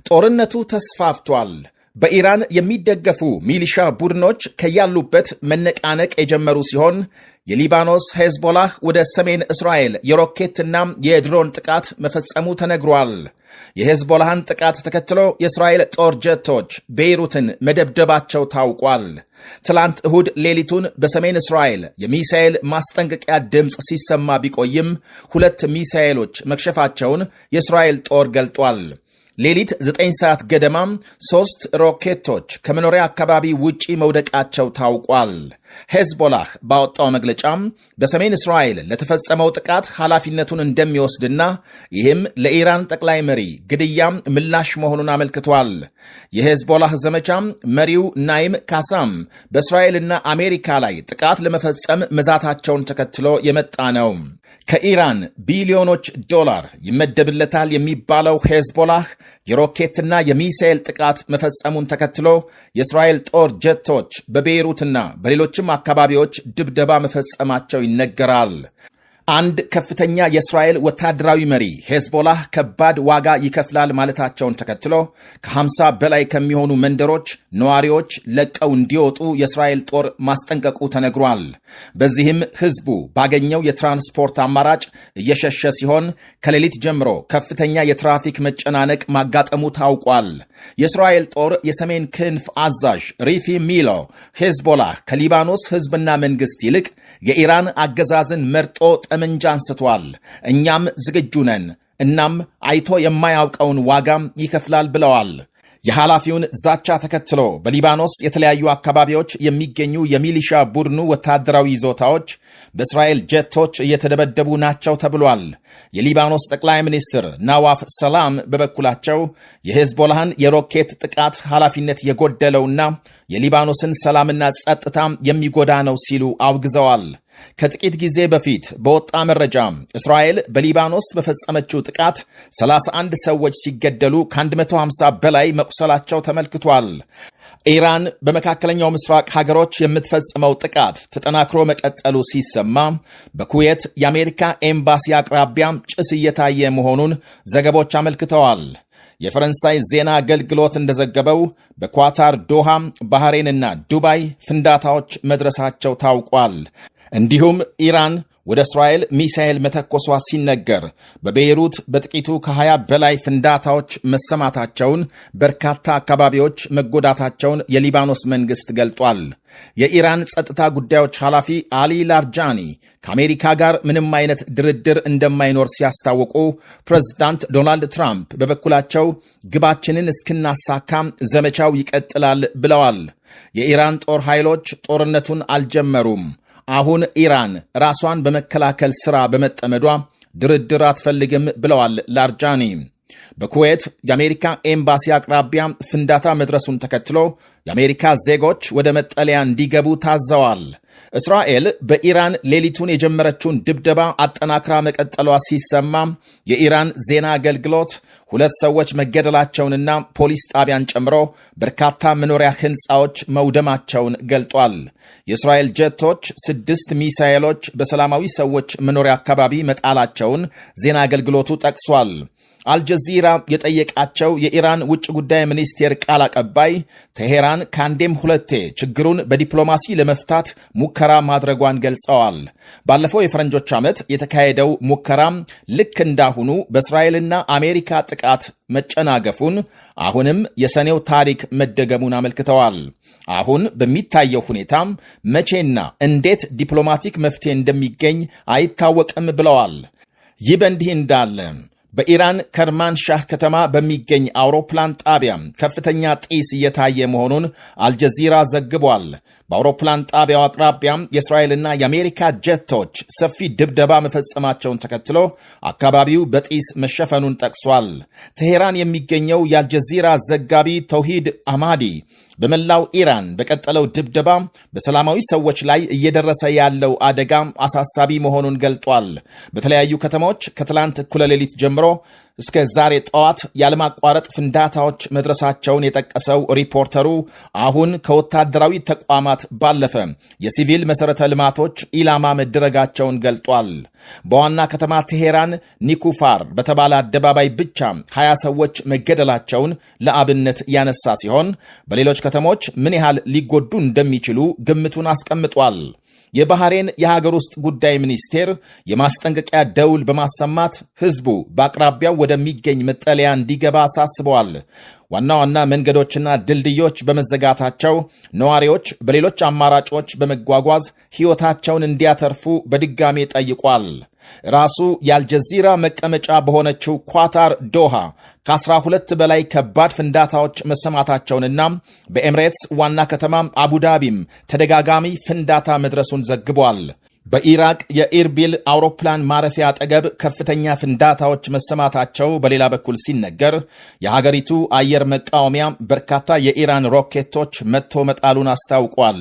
ጦርነቱ ተስፋፍቷል። በኢራን የሚደገፉ ሚሊሻ ቡድኖች ከያሉበት መነቃነቅ የጀመሩ ሲሆን የሊባኖስ ሄዝቦላህ ወደ ሰሜን እስራኤል የሮኬትና የድሮን ጥቃት መፈጸሙ ተነግሯል። የሄዝቦላህን ጥቃት ተከትሎ የእስራኤል ጦር ጀቶች ቤይሩትን መደብደባቸው ታውቋል። ትላንት እሁድ ሌሊቱን በሰሜን እስራኤል የሚሳኤል ማስጠንቀቂያ ድምፅ ሲሰማ ቢቆይም 2 ሚሳኤሎች መክሸፋቸውን የእስራኤል ጦር ገልጧል። ሌሊት 9 ሰዓት ገደማም 3 ሮኬቶች ከመኖሪያ አካባቢ ውጪ መውደቃቸው ታውቋል። ሄዝቦላህ ባወጣው መግለጫም በሰሜን እስራኤል ለተፈጸመው ጥቃት ኃላፊነቱን እንደሚወስድና ይህም ለኢራን ጠቅላይ መሪ ግድያም ምላሽ መሆኑን አመልክቷል። የሄዝቦላህ ዘመቻም መሪው ናይም ካሳም በእስራኤልና አሜሪካ ላይ ጥቃት ለመፈጸም መዛታቸውን ተከትሎ የመጣ ነው። ከኢራን ቢሊዮኖች ዶላር ይመደብለታል የሚባለው ሄዝቦላህ የሮኬትና የሚሳኤል ጥቃት መፈጸሙን ተከትሎ የእስራኤል ጦር ጀቶች በቤይሩትና በሌሎችም አካባቢዎች ድብደባ መፈጸማቸው ይነገራል። አንድ ከፍተኛ የእስራኤል ወታደራዊ መሪ ሄዝቦላህ ከባድ ዋጋ ይከፍላል ማለታቸውን ተከትሎ ከ50 በላይ ከሚሆኑ መንደሮች ነዋሪዎች ለቀው እንዲወጡ የእስራኤል ጦር ማስጠንቀቁ ተነግሯል። በዚህም ህዝቡ ባገኘው የትራንስፖርት አማራጭ እየሸሸ ሲሆን ከሌሊት ጀምሮ ከፍተኛ የትራፊክ መጨናነቅ ማጋጠሙ ታውቋል። የእስራኤል ጦር የሰሜን ክንፍ አዛዥ ሪፊ ሚሎ ሄዝቦላህ ከሊባኖስ ህዝብና መንግስት ይልቅ የኢራን አገዛዝን መርጦ ጠመንጃ አንስቷል። እኛም ዝግጁ ነን፣ እናም አይቶ የማያውቀውን ዋጋም ይከፍላል ብለዋል። የኃላፊውን ዛቻ ተከትሎ በሊባኖስ የተለያዩ አካባቢዎች የሚገኙ የሚሊሻ ቡድኑ ወታደራዊ ይዞታዎች በእስራኤል ጀቶች እየተደበደቡ ናቸው ተብሏል። የሊባኖስ ጠቅላይ ሚኒስትር ናዋፍ ሰላም በበኩላቸው የሄዝቦላህን የሮኬት ጥቃት ኃላፊነት የጎደለውና የሊባኖስን ሰላምና ጸጥታ የሚጎዳ ነው ሲሉ አውግዘዋል። ከጥቂት ጊዜ በፊት በወጣ መረጃ እስራኤል በሊባኖስ በፈጸመችው ጥቃት 31 ሰዎች ሲገደሉ ከ150 በላይ መቁሰላቸው ተመልክቷል። ኢራን በመካከለኛው ምስራቅ ሀገሮች የምትፈጽመው ጥቃት ተጠናክሮ መቀጠሉ ሲሰማ በኩዌት የአሜሪካ ኤምባሲ አቅራቢያ ጭስ እየታየ መሆኑን ዘገቦች አመልክተዋል። የፈረንሳይ ዜና አገልግሎት እንደዘገበው በኳታር ዶሃ፣ ባህሬንና ዱባይ ፍንዳታዎች መድረሳቸው ታውቋል። እንዲሁም ኢራን ወደ እስራኤል ሚሳኤል መተኮሷ ሲነገር በቤይሩት በጥቂቱ ከ20 በላይ ፍንዳታዎች መሰማታቸውን፣ በርካታ አካባቢዎች መጎዳታቸውን የሊባኖስ መንግሥት ገልጧል። የኢራን ጸጥታ ጉዳዮች ኃላፊ አሊ ላርጃኒ ከአሜሪካ ጋር ምንም አይነት ድርድር እንደማይኖር ሲያስታውቁ፣ ፕሬዝዳንት ዶናልድ ትራምፕ በበኩላቸው ግባችንን እስክናሳካም ዘመቻው ይቀጥላል ብለዋል። የኢራን ጦር ኃይሎች ጦርነቱን አልጀመሩም። አሁን ኢራን ራሷን በመከላከል ሥራ በመጠመዷ ድርድር አትፈልግም ብለዋል ላርጃኒ። በኩዌት የአሜሪካ ኤምባሲ አቅራቢያ ፍንዳታ መድረሱን ተከትሎ የአሜሪካ ዜጎች ወደ መጠለያ እንዲገቡ ታዘዋል። እስራኤል በኢራን ሌሊቱን የጀመረችውን ድብደባ አጠናክራ መቀጠሏ ሲሰማ የኢራን ዜና አገልግሎት 2 ሰዎች መገደላቸውንና ፖሊስ ጣቢያን ጨምሮ በርካታ መኖሪያ ሕንፃዎች መውደማቸውን ገልጧል። የእስራኤል ጀቶች 6 ሚሳኤሎች በሰላማዊ ሰዎች መኖሪያ አካባቢ መጣላቸውን ዜና አገልግሎቱ ጠቅሷል። አልጀዚራ የጠየቃቸው የኢራን ውጭ ጉዳይ ሚኒስቴር ቃል አቀባይ ቴሄራን ከአንዴም ሁለቴ ችግሩን በዲፕሎማሲ ለመፍታት ሙከራ ማድረጓን ገልጸዋል። ባለፈው የፈረንጆች ዓመት የተካሄደው ሙከራም ልክ እንዳሁኑ በእስራኤልና አሜሪካ ጥቃት መጨናገፉን፣ አሁንም የሰኔው ታሪክ መደገሙን አመልክተዋል። አሁን በሚታየው ሁኔታም መቼና እንዴት ዲፕሎማቲክ መፍትሄ እንደሚገኝ አይታወቅም ብለዋል። ይህ በእንዲህ እንዳለ በኢራን ከርማንሻህ ከተማ በሚገኝ አውሮፕላን ጣቢያ ከፍተኛ ጢስ እየታየ መሆኑን አልጀዚራ ዘግቧል። በአውሮፕላን ጣቢያው አቅራቢያ የእስራኤልና የአሜሪካ ጀቶች ሰፊ ድብደባ መፈጸማቸውን ተከትሎ አካባቢው በጢስ መሸፈኑን ጠቅሷል። ቴሄራን የሚገኘው የአልጀዚራ ዘጋቢ ተውሂድ አማዲ በመላው ኢራን በቀጠለው ድብደባ በሰላማዊ ሰዎች ላይ እየደረሰ ያለው አደጋ አሳሳቢ መሆኑን ገልጧል። በተለያዩ ከተሞች ከትላንት እኩለ ሌሊት ጀምሮ እስከ ዛሬ ጠዋት ያለማቋረጥ ፍንዳታዎች መድረሳቸውን የጠቀሰው ሪፖርተሩ አሁን ከወታደራዊ ተቋማት ባለፈ የሲቪል መሠረተ ልማቶች ኢላማ መደረጋቸውን ገልጧል። በዋና ከተማ ቴሄራን ኒኩፋር በተባለ አደባባይ ብቻ 20 ሰዎች መገደላቸውን ለአብነት ያነሳ ሲሆን በሌሎች ከተሞች ምን ያህል ሊጎዱ እንደሚችሉ ግምቱን አስቀምጧል። የባህሬን የሀገር ውስጥ ጉዳይ ሚኒስቴር የማስጠንቀቂያ ደውል በማሰማት ሕዝቡ በአቅራቢያው ወደሚገኝ መጠለያ እንዲገባ አሳስበዋል። ዋና ዋና መንገዶችና ድልድዮች በመዘጋታቸው ነዋሪዎች በሌሎች አማራጮች በመጓጓዝ ሕይወታቸውን እንዲያተርፉ በድጋሜ ጠይቋል። ራሱ የአልጀዚራ መቀመጫ በሆነችው ኳታር ዶሃ ከ12 በላይ ከባድ ፍንዳታዎች መሰማታቸውንና በኤምሬትስ ዋና ከተማ አቡዳቢም ተደጋጋሚ ፍንዳታ መድረሱን ዘግቧል። በኢራቅ የኢርቢል አውሮፕላን ማረፊያ አጠገብ ከፍተኛ ፍንዳታዎች መሰማታቸው በሌላ በኩል ሲነገር የሀገሪቱ አየር መቃወሚያ በርካታ የኢራን ሮኬቶች መትቶ መጣሉን አስታውቋል።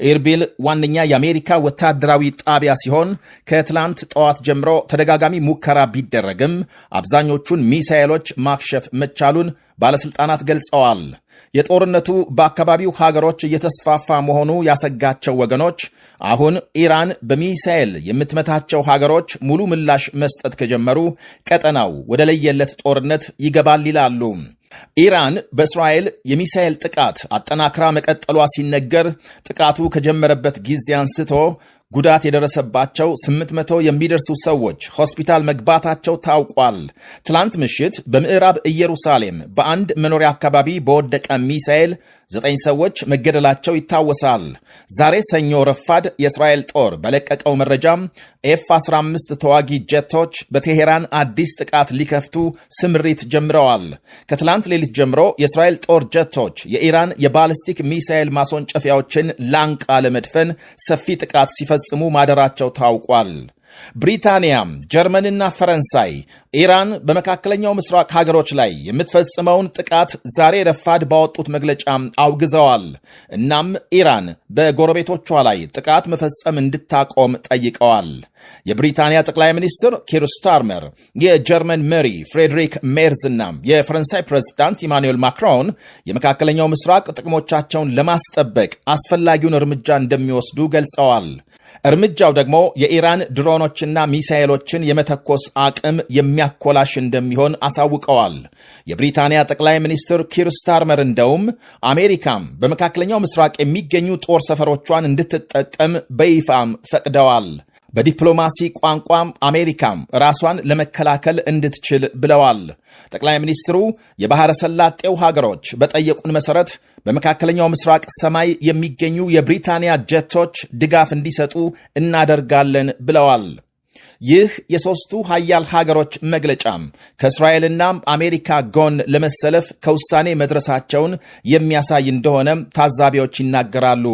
ኢርቢል ዋነኛ የአሜሪካ ወታደራዊ ጣቢያ ሲሆን ከትላንት ጠዋት ጀምሮ ተደጋጋሚ ሙከራ ቢደረግም አብዛኞቹን ሚሳኤሎች ማክሸፍ መቻሉን ባለሥልጣናት ገልጸዋል። የጦርነቱ በአካባቢው ሀገሮች እየተስፋፋ መሆኑ ያሰጋቸው ወገኖች አሁን ኢራን በሚሳኤል የምትመታቸው ሀገሮች ሙሉ ምላሽ መስጠት ከጀመሩ ቀጠናው ወደ ለየለት ጦርነት ይገባል ይላሉ። ኢራን በእስራኤል የሚሳኤል ጥቃት አጠናክራ መቀጠሏ ሲነገር ጥቃቱ ከጀመረበት ጊዜ አንስቶ ጉዳት የደረሰባቸው 800 የሚደርሱ ሰዎች ሆስፒታል መግባታቸው ታውቋል። ትላንት ምሽት በምዕራብ ኢየሩሳሌም በአንድ መኖሪያ አካባቢ በወደቀ ሚሳኤል 9 ሰዎች መገደላቸው ይታወሳል። ዛሬ ሰኞ ረፋድ የእስራኤል ጦር በለቀቀው መረጃም ኤፍ 15 ተዋጊ ጀቶች በቴሄራን አዲስ ጥቃት ሊከፍቱ ስምሪት ጀምረዋል። ከትላንት ሌሊት ጀምሮ የእስራኤል ጦር ጀቶች የኢራን የባሊስቲክ ሚሳኤል ማስወንጨፊያዎችን ላንቃ ለመድፈን ሰፊ ጥቃት ሲፈጽሙ ማደራቸው ታውቋል። ብሪታንያ፣ ጀርመንና ፈረንሳይ ኢራን በመካከለኛው ምስራቅ ሀገሮች ላይ የምትፈጽመውን ጥቃት ዛሬ ረፋድ ባወጡት መግለጫ አውግዘዋል። እናም ኢራን በጎረቤቶቿ ላይ ጥቃት መፈጸም እንድታቆም ጠይቀዋል። የብሪታንያ ጠቅላይ ሚኒስትር ኪር ስታርመር፣ የጀርመን መሪ ፍሬድሪክ ሜርዝ እና የፈረንሳይ ፕሬዝዳንት ኢማኑኤል ማክሮን የመካከለኛው ምስራቅ ጥቅሞቻቸውን ለማስጠበቅ አስፈላጊውን እርምጃ እንደሚወስዱ ገልጸዋል። እርምጃው ደግሞ የኢራን ድሮኖችና ሚሳኤሎችን የመተኮስ አቅም የሚያኮላሽ እንደሚሆን አሳውቀዋል። የብሪታንያ ጠቅላይ ሚኒስትር ኪር ስታርመር እንደውም አሜሪካም በመካከለኛው ምስራቅ የሚገኙ ጦር ሰፈሮቿን እንድትጠቀም በይፋም ፈቅደዋል። በዲፕሎማሲ ቋንቋም አሜሪካም ራሷን ለመከላከል እንድትችል ብለዋል። ጠቅላይ ሚኒስትሩ የባሕረ ሰላጤው ሀገሮች በጠየቁን መሠረት በመካከለኛው ምስራቅ ሰማይ የሚገኙ የብሪታንያ ጀቶች ድጋፍ እንዲሰጡ እናደርጋለን ብለዋል። ይህ የሦስቱ ሀያል ሀገሮች መግለጫም ከእስራኤልና አሜሪካ ጎን ለመሰለፍ ከውሳኔ መድረሳቸውን የሚያሳይ እንደሆነ ታዛቢዎች ይናገራሉ።